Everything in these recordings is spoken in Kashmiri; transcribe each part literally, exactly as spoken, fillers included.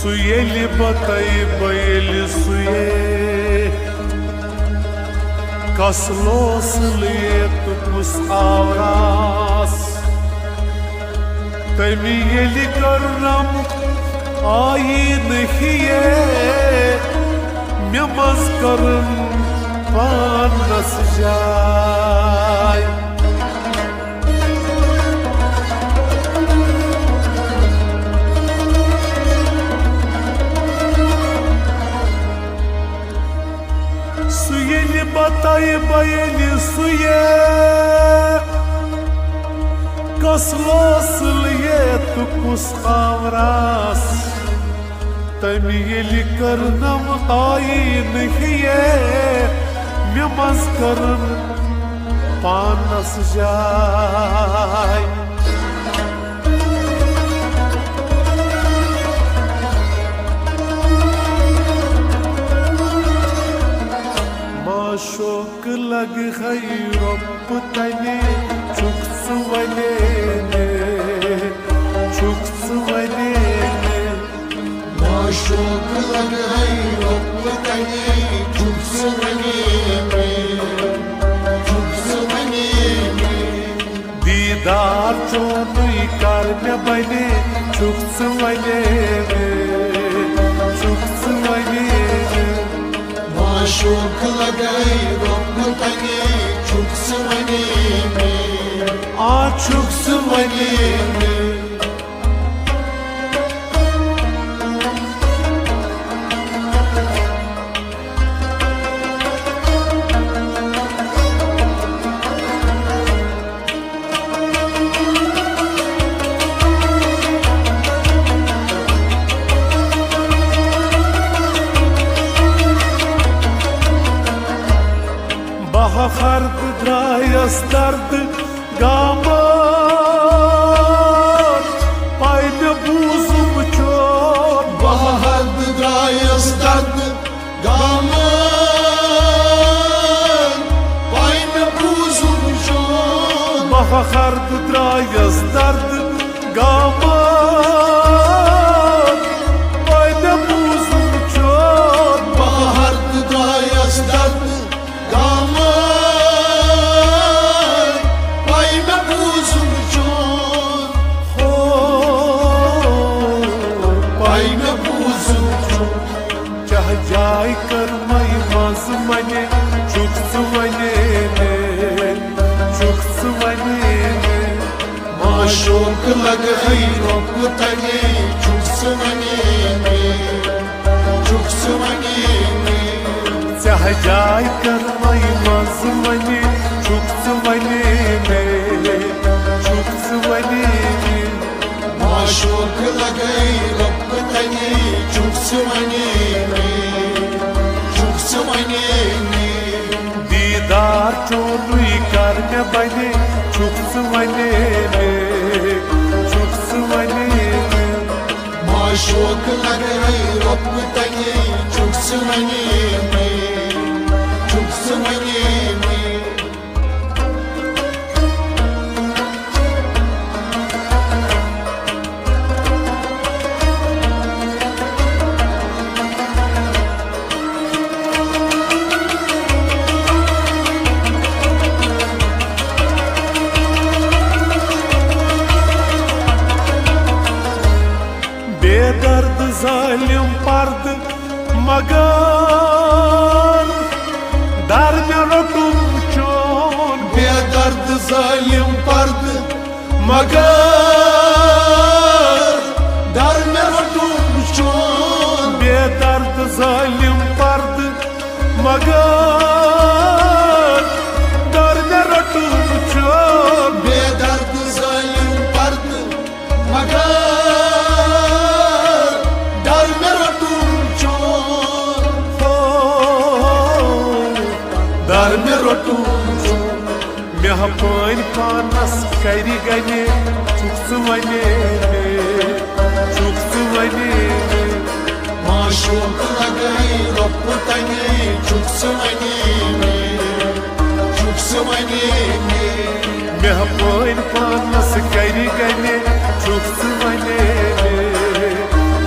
سُہ ییٚلہِ بتاے بہٕ ییٚلہِ سُہ یے، کس لوس لیت کُس آوراس۔ تٔمۍ ییٚلہِ کٔرنم آیی نہٕ ہیے، مےٚ منٛز کٔرٕن پانس جاے۔ سُہ ییٚلہِ بتاے بہٕ ییٚلہِ سُہ یے، کس لوس لیت کُس آوراس۔ تٔمۍ ییٚلہِ کٔرنم آیی نہٕ ہیے، مےٚ منٛز کٔرٕن پانس جاے۔ معشوق لگہٕ ہے رۄپہٕ تنے، چھُکھ ژٕ ونے مےٚ، چھُکھ ژٕ ونے مےٚ۔ معشوق لگہٕ ہے رۄپہٕ تنے، چھُکھ ژٕ ونے مےٚ، چھُکھ ژٕ ونے مےٚ۔ دیٖدار چونُے کر مےٚ بنے، چھُکھ ژٕ ونے مےٚ، چھُکھ ژٕ ونے مےٚ۔ معشوق لگہٕ ہے رۄپہٕ تنے، چھُکھ ژٕ ونے مےٚ۔ آ، چھُکھ ژٕ ونے مےٚ۔ بہٕ ہردٕ درٛایس دردٕ گامہٕ، پاے مےٚ بوٗزُم چون۔ بہٕ ہردٕ درٛایس دردٕ گامہٕ، پاے مےٚ بوٗزُم چون۔ بہٕ ہردٕ درٛایس دردٕ گامہٕ، پاے مےٚ بوٗزُم چون۔ بہٕ ہردٕ درٛایس دردٕ گامہٕ، پاے مےٚ بوٗزُم چون۔ ہو، پاے مےٚ بوٗزُم چون۔ چاہ جاے کٔرمَے منٛز وَنہِ، چھُکھ ژٕ وَنے مےٚ، چھُکھ ژٕ وَنے مےٚ۔ معشوق لگہٕ ہے رۄپہٕ تنے، چھُکھ ژٕ وَنے مےٚ، چھُکھ ژٕ وَنے مےٚ۔ چاہ جاے کٔرمَے منٛز وَنہِ، چھُکھ ژٕ وَنے مےٚ، چھُکھ ژٕ وَنے مےٚ۔ معشوق لگہٕ ہے رۄپہٕ تنے، چھُکھ ژٕ وَنے مےٚ، چھُکھ ژٕ وَنے مےٚ۔ دیٖدار چونُے کر مےٚ بنے، چھُکھ ژٕ وَنے مےٚ، چھُکھ ژٕ وَنے مےٚ۔ معشوق لگہٕ ہے رۄپہٕ تنے، چھُکھ ژٕ وَنے مےٚ، چھُکھ ژٕ وَنے مےٚ۔ بے درد ظالم پردٕ مگر در مےٚ روٚٹُم چون۔ بے درد ظالم پردٕ مگر در مےٚ روٚٹُم چون۔ بے درد ظالم پردٕ مگر در مےٚ روٚٹُم چون۔ بے درد ظالم پردٕ مگر در مےٚ روٚٹُم چون۔ ہو، در مےٚ روٚٹُم چون۔ مہربٲنۍ پانس کرِ گنے، چھُکھ ژٕ وَنے مےٚ، چھُکھ ژٕ وَنے مےٚ۔ معشوق لگہٕ ہے رۄپہٕ تنے، چھُکھ ژٕ وَنے مےٚ، چھُکھ ژٕ وَنے مےٚ۔ مہربٲنۍ پانس کرِ گنے، چھُکھ ژٕ وَنے مےٚ،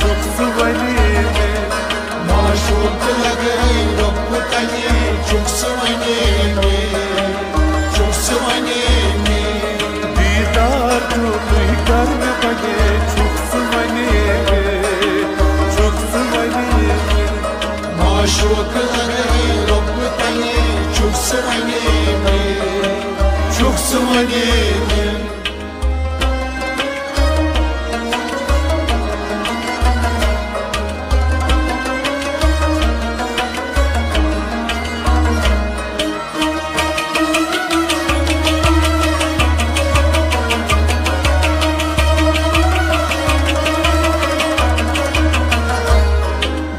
چھُکھ ژٕ وَنے تُہۍ کر مےٚ بنے، چھُکھ ژٕ ونے مےٚ، چھُکھ ژٕ ونے مےٚ۔ معشوق لگے رۄبہٕ تنے، چھُکھ ژٕ ونے مےٚ، چھُکھ ژٕ ونے مےٚ۔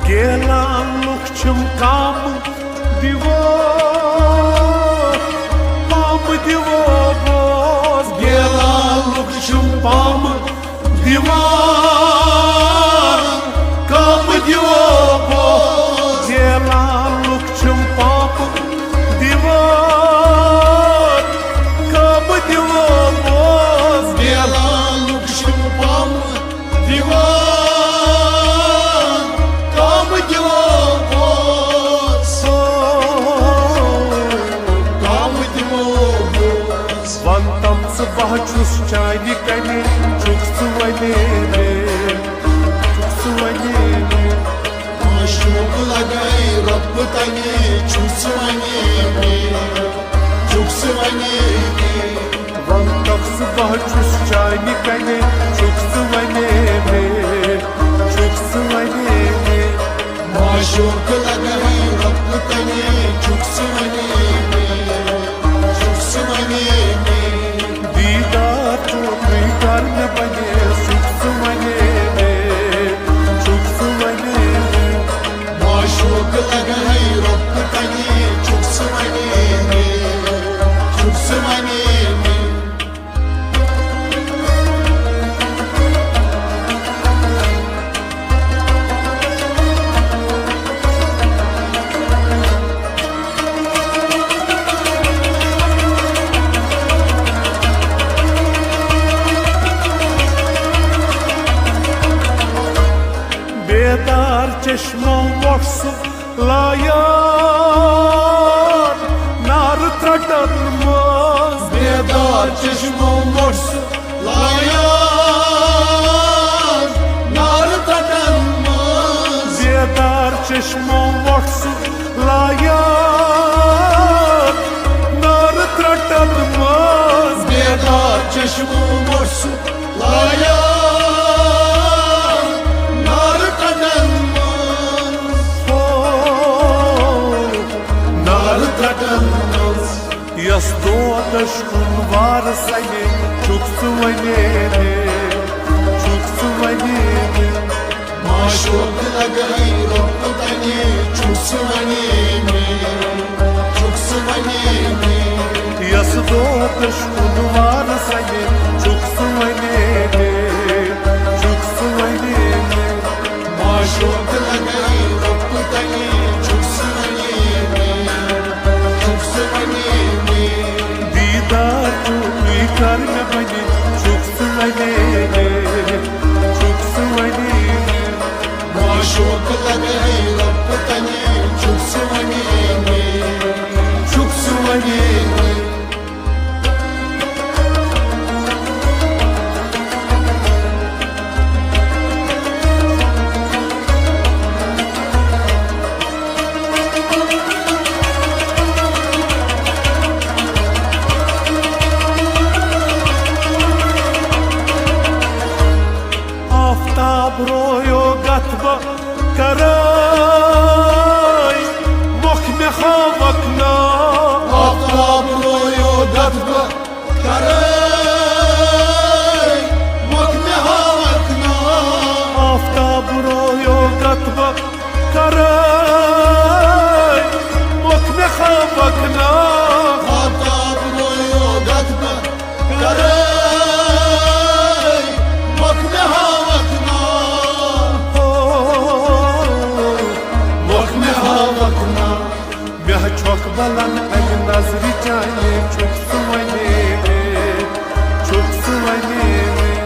گیلان لُکھ چھِم کامہٕ دِوان، پامہٕ دِوان بوز۔ گیلان لُکھ چھِم پامہٕ دِوان، کامہٕ دِوان بوز۔ گیلان لُکھ چھِم پامہٕ دِوان، کامہٕ دِوان بوز۔ گیلان لُکھ چھِم پامہٕ دِوان، کامہٕ دِوان بوز۔ کامہٕ دِوان بوز۔ وَن تَم ژٕ بہٕ چھُس چانہِ کَنہِ، چھُکھ ژٕ وَنے مےٚ، چھُکھ ژٕ وَنے مےٚ۔ معشوق لگے رۄبہٕ تنے، چھُکھ ژٕ وَنے مےٚ، چھُکھ ژٕ وَنے مےٚ۔ وَن تَم ژٕ بہٕ چھُس چانہِ کَنہِ، چھُکھ ژٕ وَنے مےٚ، چھُکھ ژٕ وَنے مےٚ۔ معشوق لگے رۄبہٕ تنے، چھُکھ ژٕ وَنے مےٚ، چھُکھ ژٕ وَنے مےٚ۔ دیٖدار چھُکھ تُہۍ کر مےٚ بنے، چھُکھ ژٕ وَنے مےٚ، چھُکھ ژٕ وَنے مےٚ۔ معشوق لگے رۄبہٕ تنے، چھُکھ ژٕ وَنے مےٚ، چھُکھ ژٕ وَنے مےٚ۔ بیدار چشمو وۄٹھ سُہ لایان نارٕ ترٛٹن منٛز۔ بیدار چشمو وۄٹھ سُہ لایان نارٕ ترٛٹن منٛز۔ بیدار چشمو وۄٹھ سُہ لایان نارٕ ترٛٹن منٛز۔ بیدار چشمو وۄٹھ سُہ لایان نارٕ ترٛٹن منٛز۔ ہو، نارٕ ترٛٹن منٛز۔ یَس دودس کُن وارٕ سَنہِ، چھُکھ ژٕ وَنے مےٚ، چھُکھ ژٕ وَنے مےٚ۔ معشوق لگے رۄبہٕ تنے، چھُکھ ژٕ وَنے مےٚ، چھُکھ ژٕ وَنے مےٚ۔ یَس دودس کُن وارٕ سَنہِ، چھُکھ ژٕ وَنے مےٚ، چھُکھ ژٕ وَنے مےٚ۔ معشوق لگے رۄبہٕ تنے، چھُکھ ژٕ وَنے مےٚ، چھُکھ ژٕ وَنے مےٚ۔ دیٖدار چھُکھ تُہۍ کر مےٚ بنے، چھُکھ ژٕ وَنے مےٚ، چھُکھ ژٕ وَنے مےٚ۔ معشوق لگے رۄبہٕ تنے، چھُکھ ژٕ وَنے مےٚ، چھُکھ ژٕ وَنے مےٚ۔ آفتاب رویو گتھ بہٕ کرے، مۄکھ مےٚ ہاوکھ نا۔ آفتاب رویو گتھ بہٕ کرے، مۄکھ مےٚ ہاوکھ نا۔ آفتاب رویو گتھ بہٕ کرے، مۄکھ مےٚ ہاوکھ نا۔ آفتاب رویو گتھ بہٕ کرے، مۄکھ مےٚ ہاوکھ نا۔ ہو، مۄکھ مےٚ ہاوکھ نا۔ مےٚ چھۄکھ بلن اَمہِ نظرِ چانہِ، چھُکھ ژٕ وَنے مےٚ، چھُکھ ژٕ وَنے مےٚ۔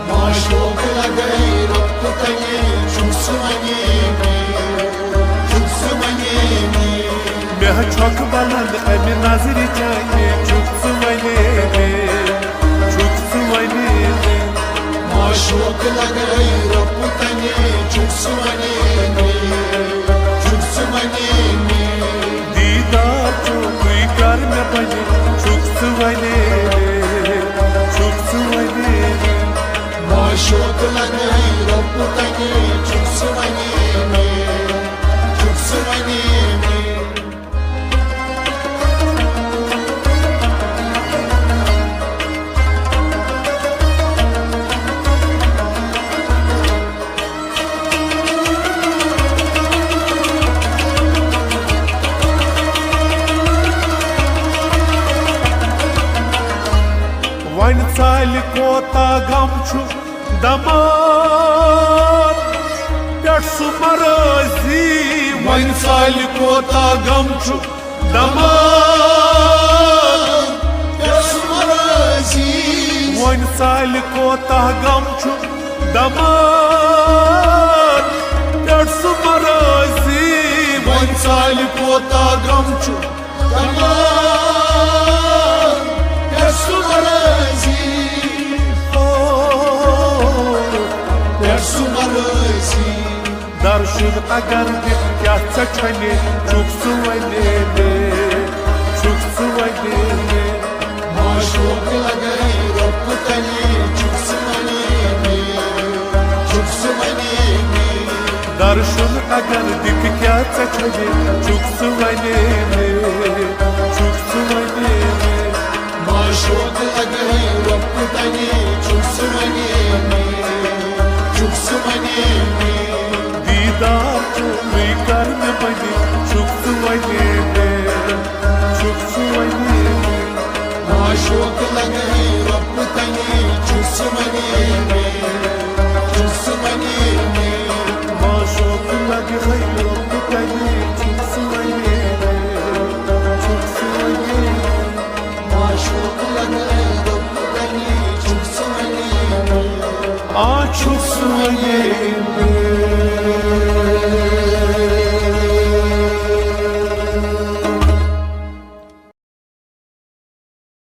معشوق لگے رۄبہٕ تنے، چھُکھ ژٕ وَنے مےٚ، چھُکھ ژٕ وَنے مےٚ۔ مےٚ چھۄکھ بلن اَمہِ نظرِ چانہِ، چھُکھ ژٕ وَنے مےٚ، چھُکھ ژٕ وَنے شوق لگے رب تنے، چھُکھ ژٕ ونے مےٚ، چھُکھ ژٕ ونے مےٚ۔ دیدار چھُکھ ژٕ کر مےٚ ونے، چھُکھ ژٕ ونے مےٚ، چھُکھ ژٕ ونے مےٚ۔ ما شوق لگے رب تنے، چھُکھ ژٕ ونے مےٚ، چھُکھ ژٕ ونے مےٚ۔ وۄنۍ ژالہِ کوتاہ غم چھُ دمان پٮ۪ٹھ سُہ مرٲزی۔ وۄنۍ ژالہِ کوتاہ غم چھُ دمان پٮ۪ٹھ سُہ مرٲزی۔ وۄنۍ ژالہِ کوتاہ غم چھُ دمان پٮ۪ٹھ سُہ مرٲزی۔ وۄنۍ ژالہِ کوتاہ غم چھُ دمان پٮ۪ٹھ سُہ مرٲزی۔ او، پٮ۪ٹھ سُہ مرٲزی۔ درشُن اگر دِکھ کیٛاہ ژےٚ چھۄنہِ، چھُکھ ژٕ ونے مےٚ، چھُکھ ژٕ ونے مےٚ۔ ما شوق لگے رب تنے، چھُکھ ژٕ ونے مےٚ، چھُکھ ژٕ ونے مےٚ۔ درشُن اگر دِکھ کیٛاہ ژےٚ چھۄنہِ، چھُکھ ژٕ ونے مےٚ، چھُکھ ژٕ ونے مےٚ۔ ما شوق لگے رب تنے، چھُکھ ژٕ ونے مےٚ، چھُکھ ژٕ ونے مےٚ۔ دیدار چھُکھ ژٕ کر مےٚ ونے، چھُکھ ژٕ ونے مےٚ، چھُکھ ژٕ ونے مےٚ۔ ما شوق لگے رب تنے، چھُکھ ژٕ ونے مےٚ، چھُکھ ژٕ ونے مےٚ۔ ما شوق لگے رب تنے، چھُکھ ژٕ ونے مےٚ، چھُکھ ژٕ ونے مےٚ۔ ما شوق لگے رب تنے، چھُکھ ژٕ ونے مےٚ۔ آ، چھُکھ ژٕ ونے مےٚ۔